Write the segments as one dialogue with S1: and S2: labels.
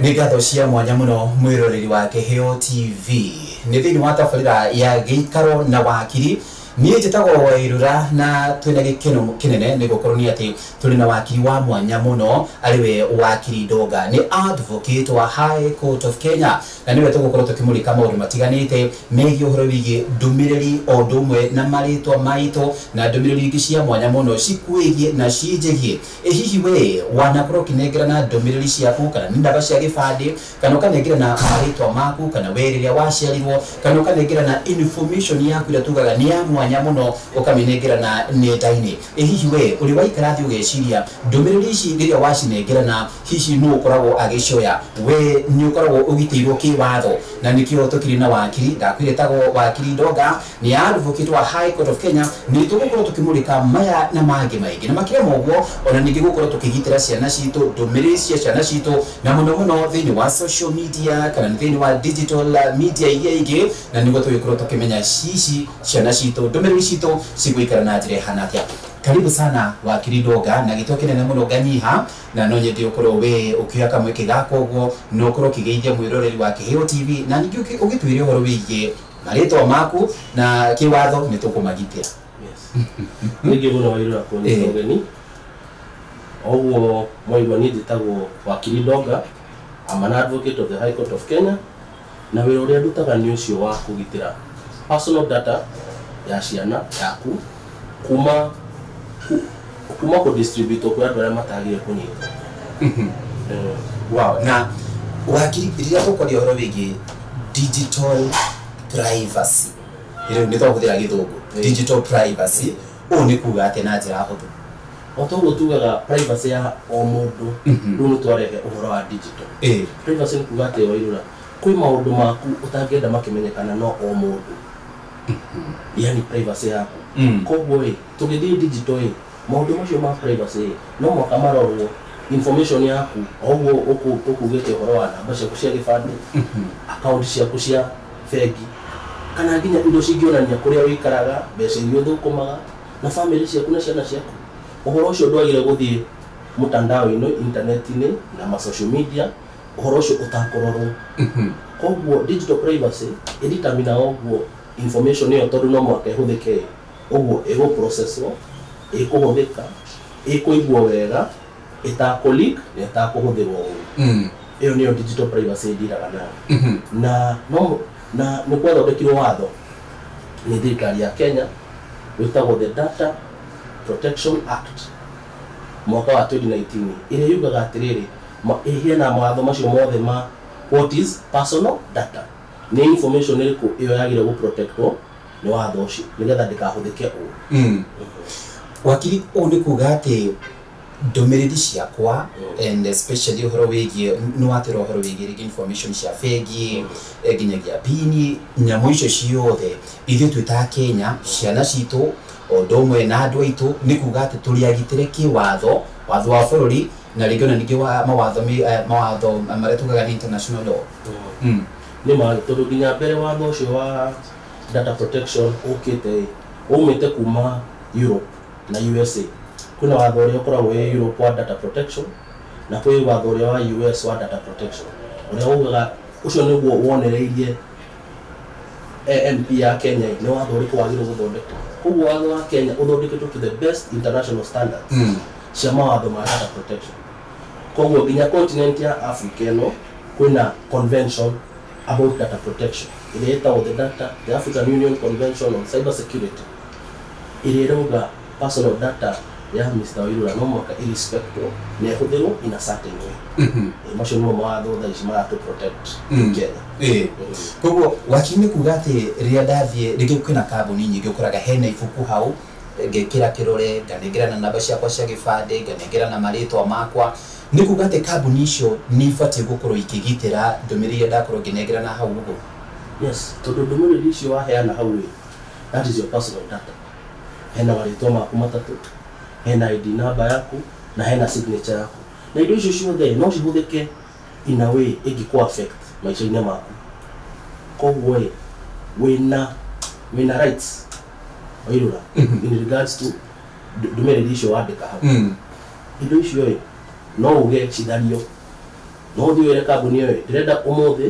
S1: Nĩ ngatho cia mwanya mũno mwĩroreri wa Kĩheo TV, nĩ thĩinĩ wa tabarĩra ya Gĩikaro na Wakiri. Niĩ njĩtagwo Wairura na twĩna gĩkeno kĩnene nĩ gũkorwo nĩ atĩ tũrĩ na wakiri wa mwanya mũno, arĩ we Wakiri Ndonga, nĩ advocate wa High Court of Kenya, na nĩwe tũgũkorwo tũkĩmũrĩka maũndũ matiganĩte megiĩ ũhoro wĩgiĩ ndũmĩrĩri o ũndũ ũmwe na marĩtwa maitũ na ndũmĩrĩri ingĩ cia mwanya mũno cikwĩgiĩ na cinjĩgiĩ. Ĩ hihi we wanakorwo ũkĩnengerana ndũmĩrĩri ciaku, kana nĩ namba cia gĩbandĩ, kana ũkanengerana marĩtwa maku, kana we rĩrĩa waciarirwo, kana ũkanengerana information yaku ĩrĩa tugaga nĩ ya mwanya mũno, ũkamĩnengerana nenda-inĩ? Ĩ hihi we ũrĩ waikara thĩ ũgeciria ndũmĩrĩri ici rĩrĩa wacinengerana, hihi nũ ũkoragwo agĩcioya? We nĩ ũkoragwo ũgitĩirwo kĩwatho? Na nĩkĩo tũkĩrĩ na wakiri, ndakwĩre etagwo Wakiri Ndonga, nĩ advocate wa High Court of Kenya. Nĩ tũgũkorwo tũkĩmũrĩka maya na mangĩ maingĩ, na makĩria ma ũguo ona ningĩ gũkorwo tũkĩgitĩra ciana citũ, ndũmĩrĩri cia ciana citũ, na mũno mũno thĩinĩ wa social media kana thĩinĩ wa digital media iria ingĩ, na nĩguo tũgĩkorwo tũkĩmenya cici ciana citũ, ndũmĩrĩri citũ cigũikara na njĩra ĩhana atĩa. Karibu sana, Wakiri Ndonga, na gĩtũ kĩnene mũno nganyiha na no nyende ũkorwo we ũkĩoya kamweke gaka ũguo na ũkorwo ũkĩgeithia mwĩroreri wa Kĩheo TV, na ningĩ ũgĩtwĩre ũhoro wĩgiĩ marĩtwa maku na kĩwatho nĩ tũkũmagitĩra.
S2: Yes. Ningĩ mũno, Wairura, kũnyita ũgeni. Oguo mwaigua, niĩ njĩtagwo Wakiri Ndonga. I'm an advocate of the High Court of Kenya, na wĩra ũrĩa ndutaga nĩ ũcio wa kũgitĩra personal data ya ciana yaku kuma kũ distribute kwĩ andũ arĩa matagĩrĩire kũnyita.
S1: Wow. Na wakiri, rĩrĩa tũkwaria ũhoro wĩgiĩ digital privacy, rĩu nĩ twahũthĩra Gĩthũngũ, digital privacy, ũũ nĩ kuga atĩa na njĩra hũthũ?
S2: O toguo tugaga privacy ya o mũndũ, rĩu nĩ twarehe ũhoro wa digital privacy. Nĩ kuga atĩ, Wairura, kwĩ maũndũ maku ũtangĩenda makĩmenyekana no o mũndũ, yani privacy yaku. Koguo ĩ tũgĩthiĩ digital, ĩ maũndũ macio ma privacy ĩ no mũhaka marorwo, information yaku o ũguo ũkugĩte ũhoro wa namba ciaku cia gĩbandĩ, akaunti ciaku cia bengi, kana nginya indo cingĩonania kũrĩa ũikaraga, mbeca iria ũthũkũmaga, na famĩlĩ ciaku na ciana ciaku. Ũhoro ũcio ndwagĩrĩire gũthiĩ mtandao-inĩ, internet-inĩ na ma social media, ũhoro ũcio ũtakũrorwo. Koguo digital privacy ĩdeterminaga ũguo information ĩyo, tondũ no mũhaka ĩhũthĩke, ũguo ĩgũprocesswo, ĩkũhũthĩka, ĩkũigwo wega, ĩtakũ-leak na ĩtakũhũthĩrwo ũru. Ĩyo nĩyo digital privacy ĩndiraga nayo. Na no na nĩ gwathondekirwo watho nĩ thirikari ya Kenya wĩtagwo the Data Protection Act mwaka wa 2019, ĩrĩa yugaga atĩrĩrĩ, ĩheana mawatho macio mothe ma what is personal data, nĩ information ĩrĩkũ ĩyo yagĩrĩire gũprotectwo nĩ watho ũcio nĩgetha ndĩkahũthĩke ũru.
S1: Wakiri, ũũ nĩ kuga atĩ ndũmĩrĩri ciakwa, and especially ũhoro wĩgiĩ, nĩ watĩra ũhoro wĩgiĩ rĩngĩ information cia bengi, nginyagia pini, nyamũ icio ciothe, ithuĩ twĩ ta Kenya, ciana citũ o ũndũ ũmwe na andũ aitũ, nĩ kuga atĩ tũrĩ agitĩre kĩwatho, watho wa bũrũri, na rĩngĩ ona ningĩ wa mawatho mawatho marĩa tugaga nĩ international law.
S2: Nĩ ma, tondũ nginya mbere watho ũcio wa data protection ũkĩte ĩ, umĩte kuma Europe na USA. Kwĩna watho ũrĩa ũkoragwo wĩ Europe wa data protection, na kwĩ watho ũrĩa wa US wa data protection, ũrĩa ugaga ũcio nĩguo wonereirie MP ya Kenya ĩ, nĩ watho ũrĩkũ wagĩrĩirwo gũthondekwo. Koguo watho wa Kenya ũthondeketwo to the best international standards cia mawatho ma data protection. Koguo nginya continent ya Africa ĩno kwĩna convention about data protection ĩrĩa ĩtagwo the African Union Convention on Cyber Security, ĩrĩa ĩrauga personal data ya Mr. Wairura no mũhaka ĩrespectwo na ĩhũthĩrwo in a certain way. Macio nĩmo mawatho thaa ici maratũ protect Kenya.
S1: Koguo wakiri, nĩ kuga atĩ rĩrĩa ndathiĩ rĩngĩ, kwĩna kambuni nyingĩ ũkoraga hena ibuku hau, ngekĩra kĩrore, nganengerana namba ciakwa cia gĩbandĩ, nganengerana marĩtwa makwa, nĩ kuga atĩ kambuni icio nĩ ibatiĩ gũkorwo ikĩgitĩra ndũmĩrĩri iria ndakorwo ngĩnengerana hau ũguo?
S2: Yes, tondũ ndũmĩrĩri icio waheana hau ĩ, that is your personal data. Hena marĩtwa maku matatũ, hena ID number yaku, na hena signature yaku, na indo icio ciothe no cihũthĩke in a way ĩngĩkũ affect maica-inĩ maku. Koguo ĩ wĩna rights, Wairura, in regards to ndũmĩrĩri icio wandĩka hau. Indo icio ĩ no uge cithario, No ũthiĩ wĩre kambuni ĩyo ndĩrenda ũmũthĩ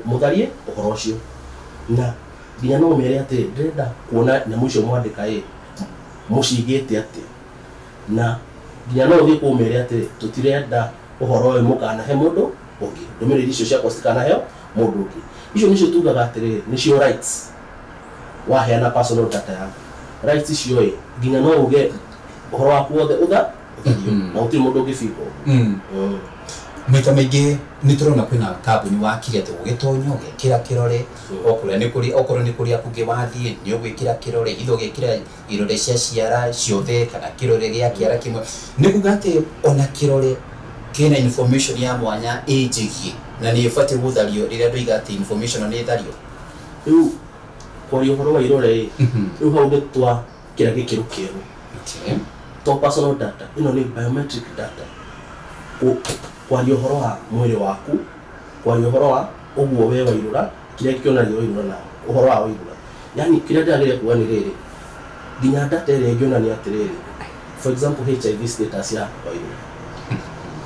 S2: mũtharie ũhoro ũcio, na nginya no ũmere atĩ ndĩrenda kuona nyamũ icio mwandĩka ĩ mũcigĩte atĩa, na nginya no ũthiĩ kũmere atĩ tũtirenda ũhoro ũyũ mũkanahe mũndũ ũngĩ, ndũmĩrĩri icio ciakwa citikanaheo mũndũ ũngĩ. Icio nĩcio tugaga atĩrĩrĩ nĩcio rights waheana personal data yaku. Rights icio ĩ nginya no uge ũhoro waku wothe ũthario na gũtirĩ mũndũ ũngĩbingwo.
S1: Maita maingĩ nĩ tũrona kwĩna kambuni wakire atĩ ũgĩtonya ũgekĩra kĩrore, okorwo nĩ kũrĩ okorwo nĩ kũrĩa kũngĩ wathiĩ nĩ ũgwĩkĩra kĩrore, ithe ũgekĩra irore cia ciara ciothe kana kĩrore gĩa kĩara kĩmwe. Nĩ kuga atĩ ona kĩrore kĩna information ya mwanya ĩnjĩgiĩ na nĩ ĩbatiĩ gũthario rĩrĩa ndoiga atĩ information nĩ ĩthario.
S2: Rĩu kwaria ũhoro wa irore ĩ, rĩu hau nĩ twakĩra gĩkĩro kĩerũ. To personal data ĩno nĩ biometric data. Kwaria ũhoro wa mwĩrĩ waku, kwaria ũhoro wa ũguo we wairũra, kĩrĩa kĩonanagia wairũra na ũhoro wa wairũra. Yani kĩrĩa ndĩrageria kuga nĩ rĩrĩ, nginya data ĩrĩa ĩngĩonania atĩrĩrĩ, for example HIV status ya wairũra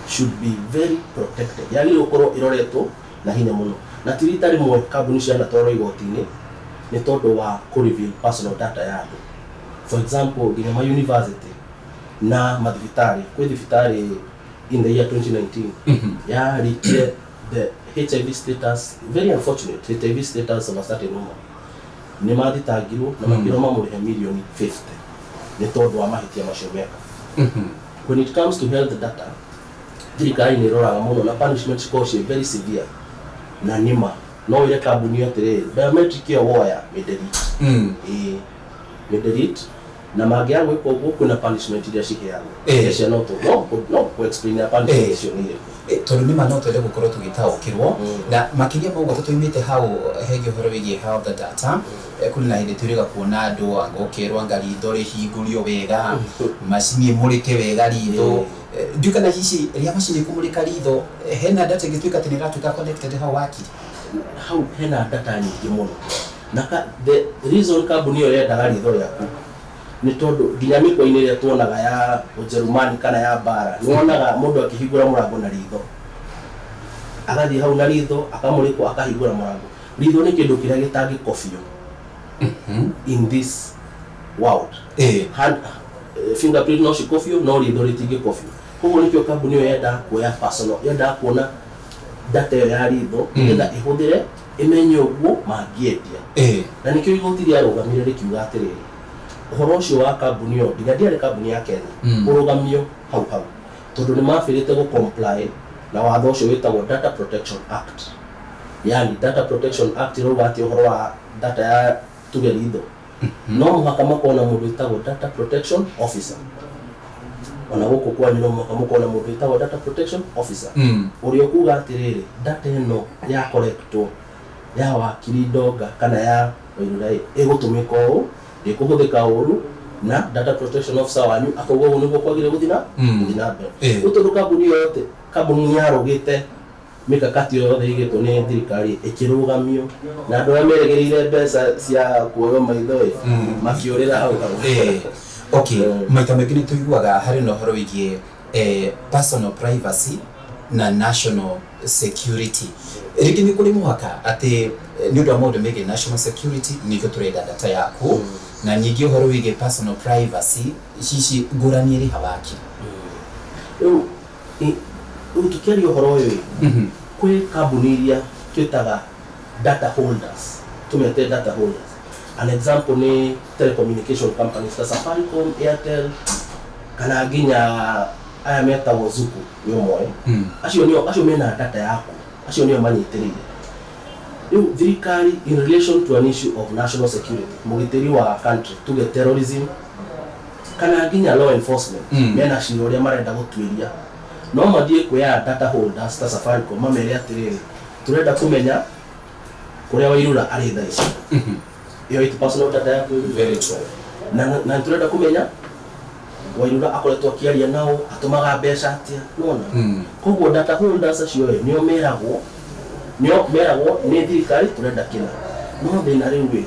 S2: should be very protected, yagĩrĩirwo gũkorwo ĩroretwo na hinya mũno, na ti rita rĩmwe kambuni cianatwarwo igoti-inĩ nĩ tondũ wa kũ reveal personal data ya andũ. For example nginya ma university na mathibitarĩ, kwĩ thibitarĩ in the year 2019 yarĩkire the HIV status, very unfortunate HIV status of a certain woman, nĩ mathitangirwo na makĩrwo mamũrĩhe mirioni 50 nĩ tondũ wa mahĩtia macio meka. When it comes to health data, thirikari nĩ ĩroraga mũno na punishment cikoragwo ciĩ very severe, na nĩma no wĩre kambuni atĩrĩrĩ biometric ĩyo woya mĩdelete, ĩĩ mĩdelete, na mangĩaga gwĩka ũguo kwĩna punishment iria ciheanagwo. Iria cia no no explain ya punishment icio nĩ irĩkũ.
S1: Tondũ nĩma no twende gũkorwo tũgĩtaũkĩrwo na makĩria ma ũguo tũtũimĩte hau hegiĩ ũhoro wĩgiĩ health data. Kũrĩ na hĩndĩ twĩrĩga kuona andũ anga ũkerwo anga ritho rĩhingũrio wega, macini ĩmũrĩke wega ritho. Ndiũ kana hihi rĩrĩa macini ĩkũmũrĩka ritho hena data ĩngĩtuĩka atĩ nĩ ĩratuĩka connected hau wakiri?
S2: Hau hena data nyingĩ mũno, na the reason kambuni ĩyo yendaga ritho rĩaku nĩ tondũ nginya mĩkwa-inĩ ĩrĩa tuonaga ya Ũjerũmani kana ya mbara, nĩ wonaga mũndũ akĩhingũra mũrango na ritho, agathiĩ hau na ritho akamũrĩkwo akahingũra mũrango. Ritho nĩ kĩndũ kĩrĩa gĩtangĩkobio in this world. Hand, fingerprint no cikobio no ritho rĩtingĩkobio. Koguo nĩkĩo kambuni ĩyo yendaga kuoya personal, yendaga kuona data ĩyo ya ritho nĩgetha ĩhũthĩre ĩmenye ũguo mangĩendia. Na nĩkĩo igoti rĩarũgamire rĩkiuga atĩrĩrĩ, ũhoro ũcio wa kambuni ĩyo nginya ndĩarĩ kambuni ya Kenya, ũrũgamio hau hau, tondũ nĩ mabĩrĩte gũ comply na watho ũcio wĩtagwo Data Protection Act. Yani Data Protection Act ĩrauga atĩ ũhoro wa data ya tuge ritho no mũhaka makorwo na mũndũ wĩtagwo Data Protection Officer. Ona gũkũ kwanyu no mũhaka mũkorwo na mũndũ wĩtagwo Data Protection Officer ũrĩa ũkuga atĩrĩrĩ, data ĩno ya collectwo ya wakiri Ndonga kana ya Wairura ĩgũtũmĩka ũũ, ndĩkũhũthĩka ũru, na Data Protection Officer wanyu akauga ũguo nĩguo kwagĩrĩire gũthiĩ na mbere. Rĩu tondũ kambuni ĩyo yothe, kambuni nĩ yarũgĩte mikakati ĩyo yothe ĩigĩtwo nĩ thirikari ĩkĩrũgamio, na andũ arĩa merĩgĩrĩire mbeca cia kuoywo maitho ĩ makĩũrĩra hau hau.
S1: Okay, maita maingĩ nĩ tũiguaga harĩ na ũhoro wĩgiĩ personal privacy na national security. Rĩngĩ nĩ kũrĩ mũhaka atĩ nĩ ũndũ wa maũndũ megiĩ national security nĩkĩo tũrenda data yaku, na ningĩ ũhoro wĩgiĩ personal privacy, hihi ngũrani ĩrĩ ha wakiri?
S2: Rĩu tũkĩaria ũhoro ũyũ ĩ, kwĩ kambuni iria twĩtaga data holders, tũmete data holders. An example nĩ telecommunication companies ta Safaricom, Airtel, kana nginya aya metagwo Zuku nĩ ũmoĩ. Acio nĩo, acio mena data yaku, acio nĩo manyitĩrĩire. Rĩu thirikari in relation to an issue of national security, mũgitĩri wa country, tuge terrorism kana nginya law enforcement, mena cira ũrĩa marenda gũtuĩria, no mathiĩ kwĩ data holders ta Safaricom mamere atĩrĩrĩ, tũrenda kũmenya kũrĩa Wairura arĩ thaa ici. Ĩyo ĩti personal data yaku.
S1: Very true.
S2: Na tũrenda kũmenya Wairura akoretwo akĩaria nao, atũmaga mbeca atĩa, nĩwona? Koguo data holders acio ĩ nĩo meragwo, nĩo meragwo nĩ thirikari tũrenda kĩna. No thĩna rĩu ĩ,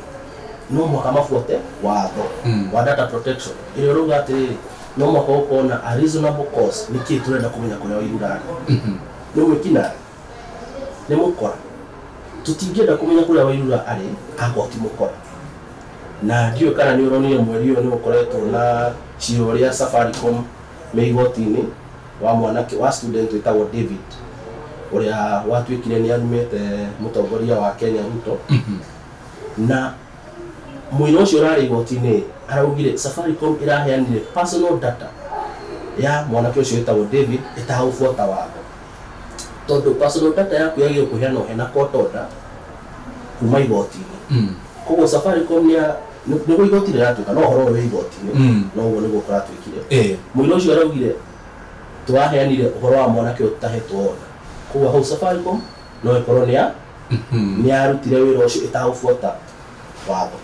S2: no mũhaka mabuate watho wa data protection ĩrĩa ũrauga atĩrĩrĩ, no mũhaka ũkorwo na a reasonable cause nĩkĩĩ tũrenda kũmenya kũrĩa Wairura arĩ. Nĩ mwĩkinaĩ. Nĩ mũkora. Tũtingĩenda kũmenya kũrĩa Wairura arĩ akorwo ti mũkora. Na ndiũĩ kana nĩ ũronire mweri ũyũ nĩ ũkoretwo na cira ũrĩa Safaricom me igoti-inĩ wa mwanake wa student wĩtagwo David, ũrĩa watuĩkire nĩ arumĩte mũtongoria wa Kenya Ruto. Na mũira ũcio ũrarĩ igoti-inĩ araugire Safaricom ĩraheanire personal data ya mwanake ũcio wĩtagwo David ĩtagũbuata watho, tondũ personal data yaku yagĩrĩirwo kũheanwo hena court order kuma igoti-inĩ. Koguo Safaricom nĩguo igoti rĩratuĩka, no ũhoro ũyũ wĩ igoti-inĩ, no ũguo nĩguo kũratuĩkire. Mũira ũcio araugire tũraheanire ũhoro wa mwanake ũyũ tũtahetwo order, koguo hau Safaricom no ĩkorwo nĩ yarutire wĩra ũcio ĩtagũbuata watho.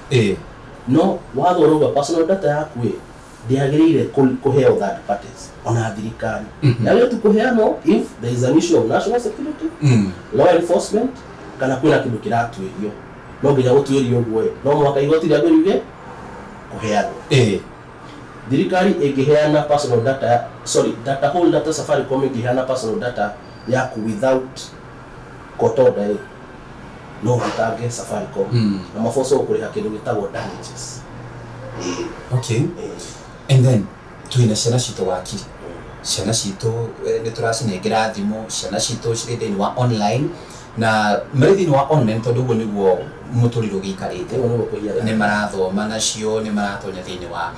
S2: No watho ũrauga personal data yaku ĩ ndĩagĩrĩire kũheo third parties, ona thirikari. Yagĩrĩire tu kũheanwo if there is an issue of national security, law enforcement, kana kwĩna kĩndũ kĩratuĩrio. No nginya gũtuĩrio ũguo ĩ, no mũhaka igoti rĩambe riuge kũheanwo. Thirikari ĩngĩheana personal data, sorry, data holder ta Safaricom ĩngĩheana personal data yaku without court order ĩ, no ũthitange Safaricom na mabocwo kũrĩha kĩndũ gĩtagwo damages.
S1: Okay. And then twĩna ciana citũ wakiri, ciana citũ nĩ tũracinengera thimũ, ciana citũ cirĩ thĩinĩ wa online, na marĩ thĩinĩ wa online tondũ ũguo nĩguo mũtũrĩre ũgĩikarĩte. Nĩ marathoma nacio, nĩ maratonya thĩinĩ wa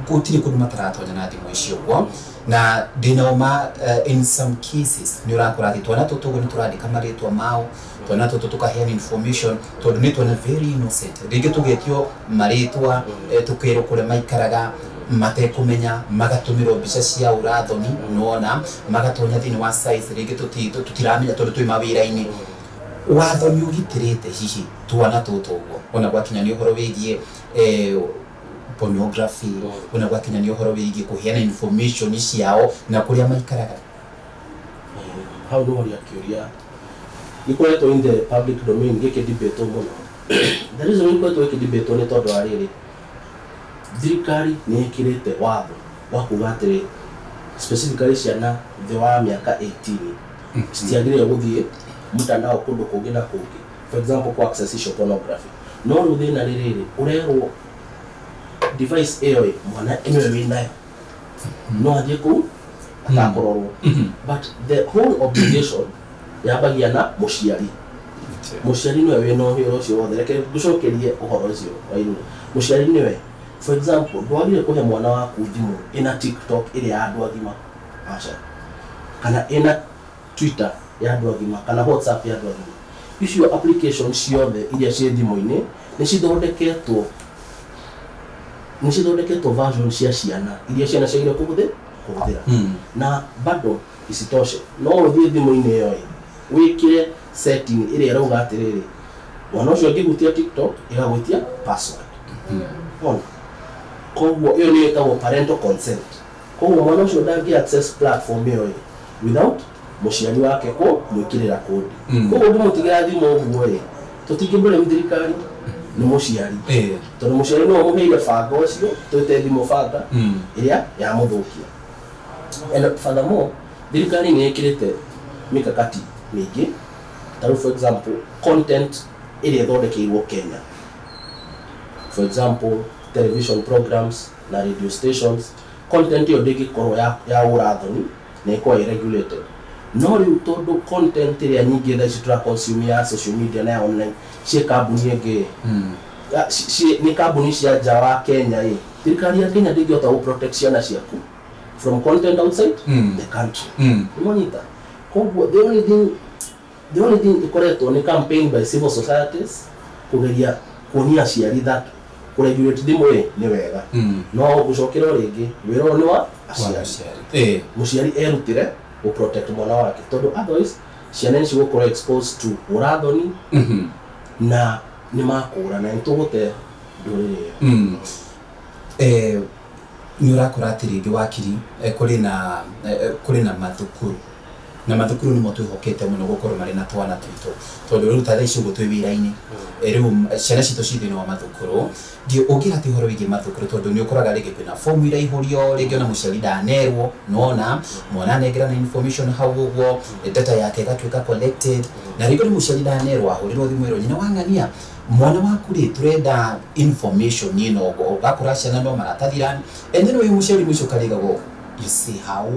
S1: gũtirĩ kũndũ mataratonya na thimũ icio ũguo. Na ndĩna ũma in some cases nĩ ũrakora atĩ twana tũtũ ũguo nĩ tũrandĩka marĩtwa mao, twana tũtũ tũkaheana information tondũ nĩ twana very innocent, rĩngĩ tũgetio marĩtwa, tũkerwo kũrĩa maikaraga matekũmenya, magatũmĩrwo mbica cia ũrathoni, nĩwona, magatonya thĩinĩ wa size rĩngĩ tũtiramenya tondũ twĩ mawĩra-inĩ. Watho nĩ ũgitĩrĩte hihi twana tũtũ ũguo, ona gwakinya nĩ ũhoro wĩgiĩ pornography, ona gwakinya nĩ ũhoro wĩgiĩ kũheana information ciao na kũrĩa maikaraga?
S2: Hau nĩ woria kĩũria gĩkoretwo in the public domain gĩkĩ debate mũno. The reason gĩkoretwo gĩkĩ debate nĩ tondũ wa rĩrĩ, thirikari nĩ ĩkĩrĩte watho wa kuga atĩrĩ, specifically ciana thĩ wa mĩaka 18 citiagĩrĩire gũthiĩ mtandao kũndũ kũngĩ na kũngĩ, for example ku access icio pornography. No rĩu thĩna nĩ rĩrĩ, ũrerwo device ĩyo ĩ mwana ĩno wĩ nayo no athiĩ kũu atakũrorwo, but the whole obligation yambagia na mũciari. Mũciari nĩwe wĩna ũhoro ũcio wothe. Reke ngũcokerie ũhoro ũcio Wairura. Mũciari nĩwe, for example, ndwagire kũhe mwana waku thimũ ĩna TikTok ĩrĩa ya andũ agima, aca, kana ĩna Twitter ya andũ agima, kana WhatsApp ya andũ agima. Icio application ciothe iria ciĩ thimũ-inĩ nĩ cithondeketwo version cia ciana iria ciana ciagĩrĩire kũhũthĩra. Na bado isitoshe, no ũthiĩ thimũ-inĩ ĩyo ĩ wĩkĩre setting ĩrĩa ĩrauga atĩrĩrĩ, mwana ũcio angĩhutia TikTok ĩgagwĩtia password. Ona koguo ĩyo nĩyo ĩtagwo parental consent. Koguo mwana ũcio ndangĩ access platform ĩyo ĩ without mũciari wake kũmwĩkĩrĩra kũndi. Koguo ũngĩmũtigĩra thimũ ũguo ĩ, tũtingĩ thirikari, nĩ mũciari, tondũ mũciari nĩwe ũmũheire banga ũcio twĩte thimũ, banga ĩrĩa yamũthũkia. And furthermore, thirikari nĩ ĩkĩrĩte mikakati mĩingĩ, ta rĩu for example content ĩrĩa ĩthondekeirwo Kenya, for example television programs na radio stations, content ĩyo ndĩngĩkorwo ya ũrathoni na ĩkorwo ĩ regulated. No rĩu tondũ content ĩrĩa nyingĩ thaa ici tũra consume ya social media na ya online ciĩ kambuni ĩngĩ, nĩ kambuni cia nja wa Kenya ĩ, thirikari ya Kenya ndĩngĩhota gũ protect ciana ciaku from content outside the country. Nĩmonyita? Koguo the only thing ĩkoretwo nĩ campaign by civil societies kũgeria kuonia aciari that kũregulate thimũ ĩ nĩ wega. No gũcokera o rĩngĩ, wĩra ũyũ nĩ wa aciari. Mũciari erutĩre gũ protect mwana wake, tondũ otherwise ciana nĩ cigũkorwo exposed to ũrathoni na nĩ makũra na nĩ tũgũte ndũrĩrĩ ĩyo.
S1: Nĩ ũrakora atĩ rĩngĩ wakiri, kũrĩ na mathukuru Na mathukuru nĩmo twĩhokete mũno gũkorwo marĩ na twana twitũ, tondũ rĩu ta thaa ici ũguo twĩ wĩra-inĩ, rĩu ciana citũ ci thĩinĩ wa mathukuru. Ndiũ ũngĩra atĩ ũhoro wĩgiĩ mathukuru, tondũ nĩ ũkoraga rĩngĩ kwĩna fomu iraihũrio, rĩngĩ ona mũciari ndanerwo, nona mwana anengerana information hau ũguo, data yake ĩgatuĩka collected, na rĩngĩ nĩ mũciari ndanerwo, ahũrĩrwo thimũ ĩrwo nyina wang'ania mwana waku rĩ, turenda information ĩno ũguo, ũgakora ciana no maratathi rani, and then ũyũ mũciari mũico ũkarigagwo, you see how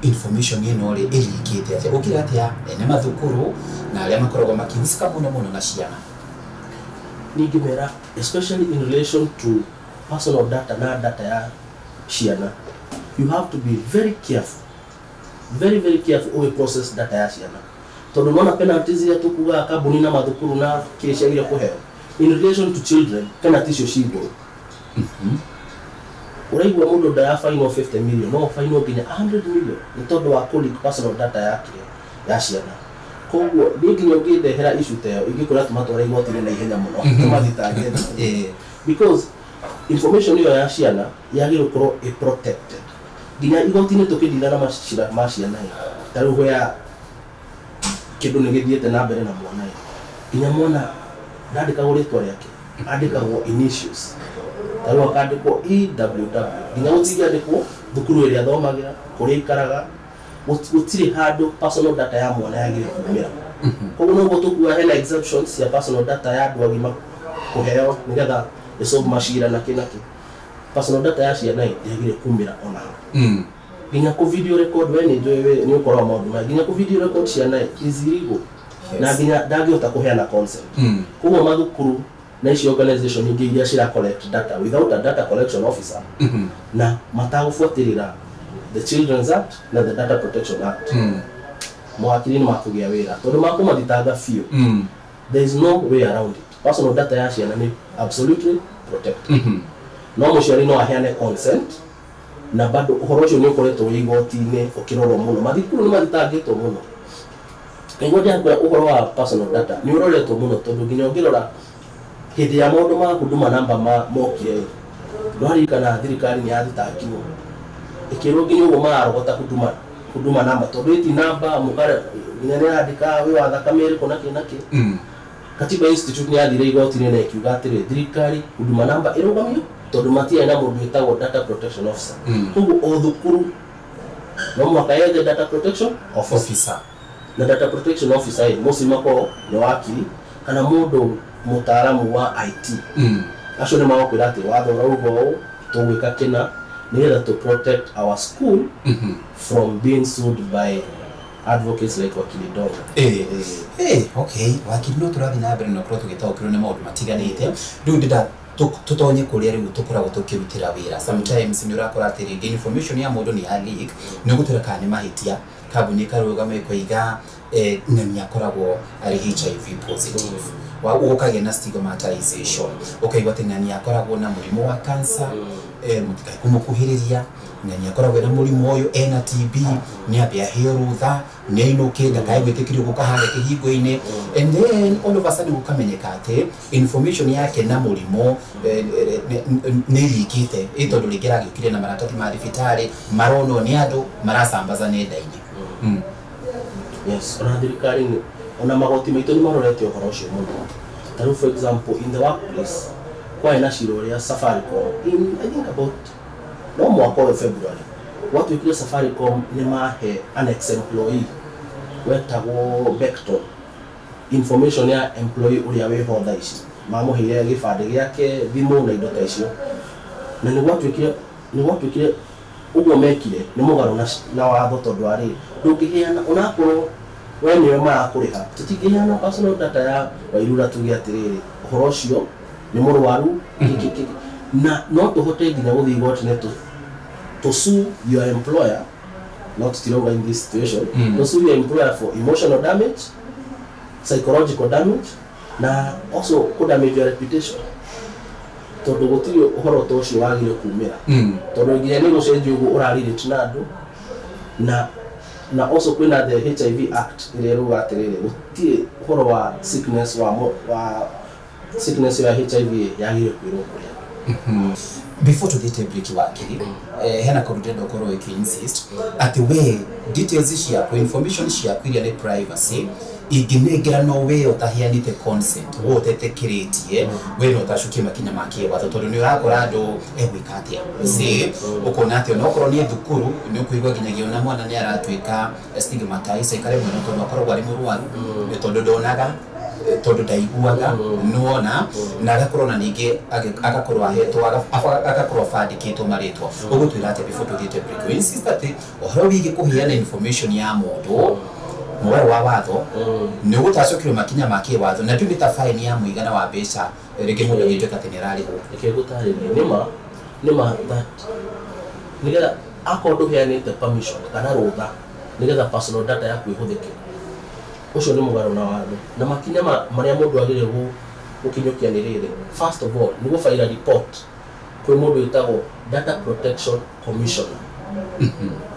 S1: information ĩno rĩ ĩrikĩte atĩa? Ũkĩra atĩa ene mathukuru na arĩa makoragwo makĩhusika mũno mũno na ciana?
S2: Ningĩmera, especially in relation to personal data na data ya ciana, you have to be very careful, very very careful ũgĩ process data ya ciana, tondũ nona penalties iria tũkugaga kambuni na mathukuru na kĩrĩa ciagĩrĩire kũheo in relation to children, penalty icio ci igũrũ. Ũraigua mũndũ ndarabainwo 50 million, no bainwo nginya 100 million nĩ tondũ wa kũ leak personal data ya kĩrĩa ya ciana. Koguo niĩ nginya ũngĩndehera issue ta ĩyo, ingĩkwĩra tũmatware igoti-inĩ na ihenya mũno, tũmathitange, because information ĩyo ya ciana yagĩrĩirwo gũkorwo ĩ protected. Nginya igoti-inĩ tũkĩndira na macira ma ciana ĩ, ta rĩu where kĩndũ nĩ gĩthiĩte na mbere na mwana ĩ, nginya mwana ndandĩkagwo rĩtwa rĩake, andĩkagwo initials, ta rĩu akandĩkwo EWW, nginya gũtingĩandĩkwo thukuru ĩrĩa athomagĩra, kũrĩa aikaraga, gũtirĩ handũ personal data ya mwana yagĩrĩire kumĩra. Koguo noguo tũkuga hena exceptions cia personal data ya andũ agima kũheo nĩgetha ĩsolve macira na kĩ na kĩ, personal data ya ciana ĩ ndĩagĩrĩire kumĩra ona ha. Nginya kũ video record, we nĩ njũĩ we nĩ ũkoragwo maũndũ maya, nginya kũ video record ciana ĩ is illegal, na nginya ndangĩhota kũheana consent. Koguo mathukuru na ici organization ingĩ iria cira collect data without a data collection officer na matagũbuatĩrĩra the Children's Act na the Data Protection Act, mawakiri nĩ makũgĩa wĩra tondũ makũmathitanga biũ. There is no way around it, personal data ya ciana nĩ absolutely protected. No mũciari no aheane consent, na bado ũhoro ũcio nĩ ũkoretwo wĩ igoti-inĩ ũkĩrorwo mũno. Mathukuru nĩ mathitangĩtwo mũno. Nĩguo ndĩrakwĩra, ũhoro wa personal data nĩ ũroretwo mũno, tondũ nginya ũngĩrora hĩndĩ ya maũndũ ma Huduma Namba ma mokire, ndwaririkana thirikari nĩ yathitangirwo ĩkĩrwo nginya ũguo mararogota Huduma Namba, tondũ ĩti namba mũkare nginya nĩ yandĩka wĩ wa thakame ĩrĩkũ na kĩ na kĩ. Katiba Institute nĩ yathire igoti-inĩ na ĩkiuga atĩrĩ, thirikari, Huduma Namba ĩrũgamio tondũ matiarĩ na mũndũ wĩtagwo data protection officer. Koguo o thukuru no mũhaka yethe data protection officer.
S1: Officer.
S2: Na data protection officer ĩ mostly makoragwo nĩ wakiri kana mũndũ mũtaaramu wa IT. Acio nĩ magũkwĩra atĩ watho ũrauga ũũ, tũgwĩka kĩna nĩgetha to protect our school from being sued by advocates like Wakili Ndonga.
S1: Okay, wakiri, no tũrathiĩ na mbere na gũkorwo tũgĩtaũkĩrwo nĩ maũndũ matiganĩte. Rĩu ndĩnda tũtonye kũrĩa rĩu tũkoragwo tũkĩrutĩra wĩra. Sometimes nĩ ũrakora atĩ rĩngĩ information ya mũndũ nĩ ya leak, nĩ ũgũtuĩra kana nĩ mahĩtia, kambuni ĩkarũgama ĩkoiga ng'ani akoragwo arĩ HIV positive, wa ũkagĩa na stigmatization, ũkaigua atĩ ng'ani akoragwo na mũrimũ wa cancer, mũtikae kũmũkuhĩrĩria, ng'ani akoragwo ena mũrimũ ũyũ, ena TB, nĩ ambe aheo rũtha, nĩ ainũke, ndakae gwĩtĩkĩrio gũka harĩa kĩhingo-inĩ. And then all of a sudden gũkamenyeka atĩ information yake na mũrimũ nĩ ĩlikĩte, ĩ tondũ rĩngĩ aragĩũkire na maratathi ma thibitarĩ maronwo nĩ andũ marasambaza nenda-inĩ.
S2: Yes, ona thirikari ona magoti maitũ nĩ marorete ũhoro ũcio mũno. Ta rĩu, for example, in the workplace kwarĩ na cira ũrĩa Safaricom, in I think about no mwaka ũyũ February, gwatuĩkire Safaricom nĩ mahe an ex employee wetagwo Beckton information ya employee ũrĩa wĩho thaa ici. Mamũheire gĩbandĩ gĩake, thimũ na indo ta icio, na nĩ gwatuĩkire ũguo mekire nĩ mũgarũ na watho, tondũ arĩ ndũngĩheana onakorwo we nĩwe marakũrĩha. Tũtingĩheana personal data ya Wairura tuge atĩrĩrĩ, ũhoro ũcio nĩ mũrwaru kĩ, kĩ, kĩ. Na no tũhote nginya gũthiĩ igoti-inĩ to sue your employer, not tirauga in this situation, to sue your employer for emotional damage, psychological damage, na also kũ damage your reputation, tondũ gũtirĩ ũhoro ta ũcio wagire kumĩra, tondũ nginya nĩ gũcenjia ũguo ũrarelate na andũ. Na also kwĩna the HIV Act ĩrĩa ĩrauga atĩrĩrĩ, gũtirĩ ũhoro wa sickness wa sickness ya HIV yagĩrĩire kwĩrwo kũrĩ andũ.
S1: Before tuthiĩte break wakiri, hena kaũndũ ndĩrenda ũkorwo ũkĩ insist atĩ we details ciaku, information ciaku iria nĩ privacy ingĩnengera no we ũtaheanĩte consent, we ũtetĩkĩrĩtie, we no ũtacukie makinya ma kĩwatho, tondũ nĩ ũrakora andũ egwĩka atĩa see ũkona atĩ onokorwo nĩ thukuru nĩ ũkũigua nginyagia ona mwana nĩ aratuĩka stigmatized aikare mwena tondũ akoragwo arĩ mũrwaru, tondũ ndonaga, tondũ ndaiguaga, nĩwona, na agakorwo na ningĩ agakorwo ahetwo, agakorwo abandĩkĩtwo marĩtwa. Ũgũtwĩra atĩa before tũthiĩte break? We insist atĩ ũhoro wĩgiĩ kũheana information ya mũndũ mũgarũ wa watho nĩ ũgũtacũkĩrwo makinya ma kĩwatho, na ndiũ nĩ ta fine ya mũigana wa mbeca rĩngĩ mũndũ agĩtuĩka atĩ nĩ ararĩhwo.
S2: Reke ngũtarĩrie nĩma that nĩgetha akorwo ndũheanĩte permission kana rũtha nĩgetha personal data yaku ĩhũthĩke, ũcio nĩ mũgarũ na watho. Na makinya marĩa mũndũ agĩrĩire gũkinyũkia nĩ rĩrĩ: first of all, nĩ gũbaira report kwĩ mũndũ wĩtagwo Data Protection Commissioner,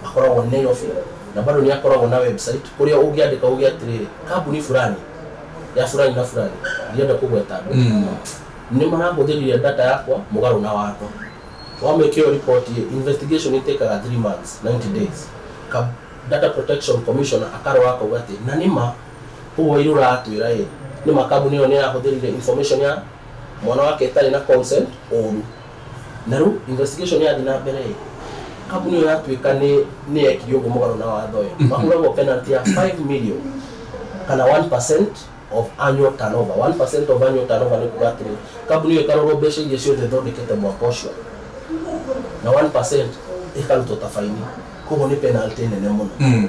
S2: akoragwo Nairobi, na bado nĩ akoragwo na website kũrĩa ũngĩandĩka uge atĩrĩrĩ, kambuni fulani ya fulani na fulani, ndienda kũgweta andũ, nĩ marahũthĩrire data yakwa mũgarũ na watho. Wamĩke ĩyo report, investigation ĩtĩkaga 3 months, 90 days. Data Protection Commissioner akarora akauga atĩ na nĩma ũguo Wairũra atwĩra ĩ nĩma kambuni ĩyo nĩ yahũthĩrire information ya mwana wake ĩtarĩ na consent ũru. Na rĩu investigation yathiĩ na mbere ĩ, kambuni ĩyo yatuĩka nĩ yekire ũguo mũgarũ na watho ĩ, mahũragwo penalty ya 5 million kana 1% of annual turnover. 1% of annual turnover nĩ kuga atĩrĩ, kambuni ĩyo ĩkarorwo mbeca iria ciothe ĩthondekete mwaka ũcio na 1% ĩkarutwo ta faini. Koguo nĩ penalty nene mũno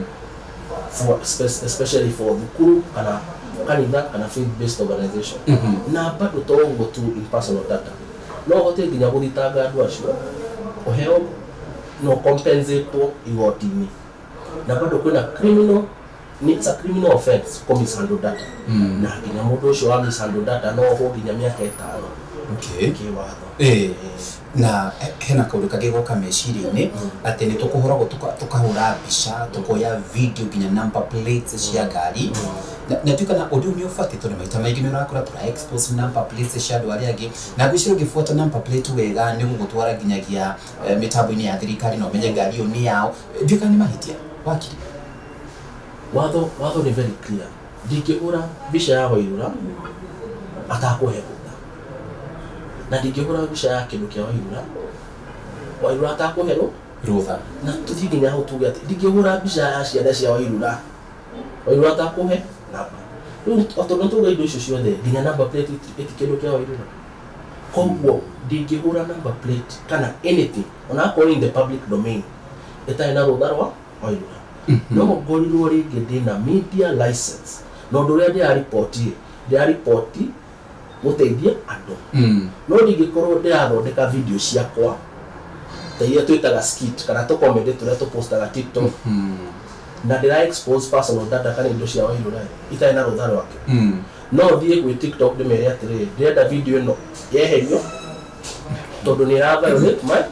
S2: for especially for thukuru kana kanitha kana faith based organization. Na bado to ũguo tu, in personal data no ũhote nginya gũthitanga andũ acio, ũheo no compensate igoti-inĩ. Na bado kwĩna criminal, it's a criminal offense kũ mishandle data, na nginya mũndũ ũcio wa mishandle data no ohwo nginya mĩaka 5 kĩwatho.
S1: Na hena kaũndũ kangĩ goka meciria-inĩ atĩ nĩ tũkũhũragwo tũkahũra mbica, tũkoya video nginya number plates cia ngari, na ndiũ kana ũndũ ũyũ nĩ ũbatiĩ, tondũ maita maingĩ nĩ ũrakora tũra expose number plates cia andũ arĩa angĩ, na ngwĩciria ũngĩbuata number plate wega nĩ gũgũtwara nginyagia mĩtambo-inĩ ya thirikari na ũmenye ngari ĩyo nĩ yao. Ndiũ kana nĩ mahĩtia wakiri.
S2: Watho nĩ very clear, ndingĩhũra mbica ya Wairũra atakũhe rũtha, na ndingĩhũra mbica ya kĩndũ kĩa Wairũra, Wairũra atakũhe
S1: rũtha.
S2: Na tũthiĩ nginya hau tuge atĩ ndingĩhũra mbica ya ciana cia Wairũra, Wairũra atakũhe namba. Rĩu tondũ tuga indo icio ciothe nginya number plate ĩti kĩndũ kĩa Wairũra, koguo ndingĩhũra number plate kana anything ona akorwo in the public domain ĩtarĩ na rũtha rwa Wairũra. No ngorirwo rĩngĩ ndĩna media license, na ũndũ ũrĩa ndĩraripoti, ndĩraripoti gũteithia andũ, no ndingĩkorwo ndĩrathondeka video ciakwa ta iria twĩtaga skit kana tũcomedy tũrĩa tũpostaga TikTok na ndĩra expose personal data kana indo cia Wairũra itarĩ na rũtha rwake. No thiĩ gwĩ TikTok ndĩmere atĩrĩrĩ, ndĩrenda video ĩno yeherio tondũ nĩ ĩra violate my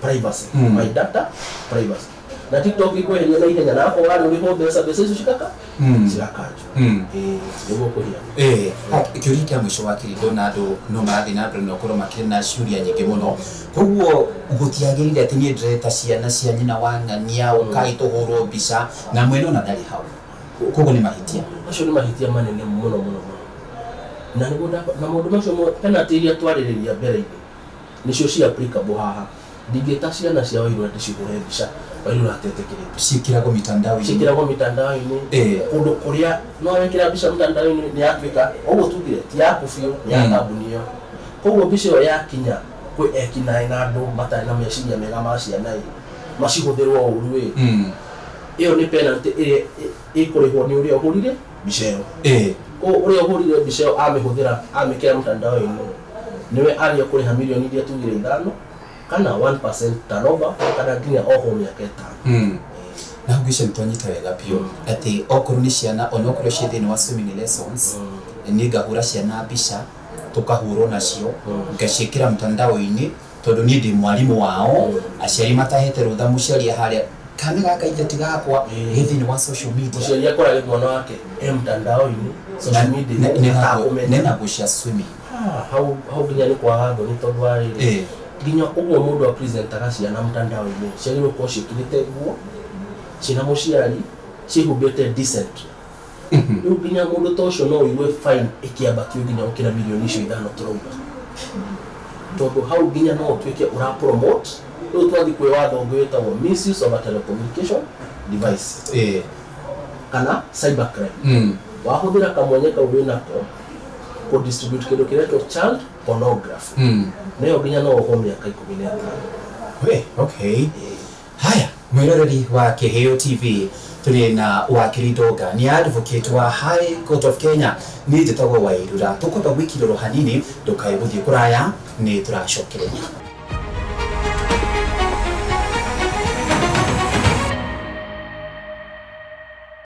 S2: privacy, my data privacy. Na TikTok ĩkweheria na ihenya, na akorwo nĩ ũrĩhwo mbeca, mbeca icio cigaka cigakanjwo. Nĩguo kũhiana.
S1: Kĩũria kĩa mũico wakiri, ndona andũ no marathiĩ na mbere na gũkorwo makĩrĩ na ciũria nyingĩ mũno, koguo gũtiagĩrĩire atĩ niĩ ndĩreta ciana cia nyina wa ng'ania ũkai tũhũrwo mbica na mwene ona ndarĩ hau, koguo nĩ mahĩtia.
S2: Macio nĩ mahĩtia manene mũno mũno mũno, na nĩguo na maũndũ macio penalty iria twarĩrĩria mbere-inĩ nĩcio ci applicable haha. Ndingĩta ciana cia Wairũra ndĩcihũre mbica Wairũra atetĩkĩrĩte.
S1: Ciĩkĩragwo mitandao-inĩ.
S2: Ciĩkĩragwo mitandao-inĩ kũndũ kũrĩa no wekĩra mbica mtandao-inĩ nĩ yatuĩka ũguo tugire ti yaku biũ, nĩ ya kambuni ĩyo. Koguo mbica ĩyo yakinya kwĩ ekinaĩ na andũ matarĩ na meciria mega ma ciana ĩ, macihũthĩrwo ũru ĩ, ĩyo nĩ penalty ĩrĩa ĩkũrĩhwo nĩ ũrĩa ũhũrire mbica ĩyo. Koguo ũrĩa ũhũrire mbica ĩyo amĩhũthĩra amĩkĩra mtandao-inĩ nĩwe arĩa kũrĩha milioni iria tugire 5 kana 1% turnover kana nginya oho mĩaka 5.
S1: Na ngwĩciria nĩtwanyita wega biũ atĩ okorwo nĩ ciana onokorwo ciĩ thĩinĩ wa swimming lessons, niĩ ngahũra ciana mbica tũkahũrwo nacio ngaciĩkĩra mtandao-inĩ tondũ niĩ ndĩ mwarimũ wao, aciari matahete rũtha, mũciari harĩa kana gaka ithe ti gakwa gĩ thĩinĩ wa social media.
S2: Mũciari akorage mwana wake e mtandao-inĩ social media
S1: nena cia swimming
S2: hau nginya nĩ kwaga thoni tondũ wa rĩrĩ Nginya ũguo mũndũ apresentaga ciana mtandao-inĩ ciagĩrĩirwo gũkorwo ciĩkĩrĩte nguo, ciĩna mũciari, ciĩhumbĩte decent. Rĩu nginya mũndũ ta ũcio no ũigue fine ĩkĩambatio nginya gũkĩra mirioni icio 5 tũrauga, tondũ hau nginya no ũtuĩke ũra promote. Rĩu twathiĩ kwĩ watho ũngĩ wĩtagwo Misuse of a Telecommunication Device kana cyber crime. Wahũthĩra kamwenya kau wĩnako kũ distribute kĩndũ kĩretwo child pornography, nĩyo nginya no ũhwo mĩaka 15.
S1: We, okay. Haya, mwĩroreri wa Kĩheo TV, tũrĩ na wakiri Ndonga, nĩ advocate wa High Court of Kenya. Niĩ njĩtagwo Wairura. Tũkwamba gwĩkirĩrwo hanini, ndũkae gũthiĩ kũraya, nĩ tũracokereria.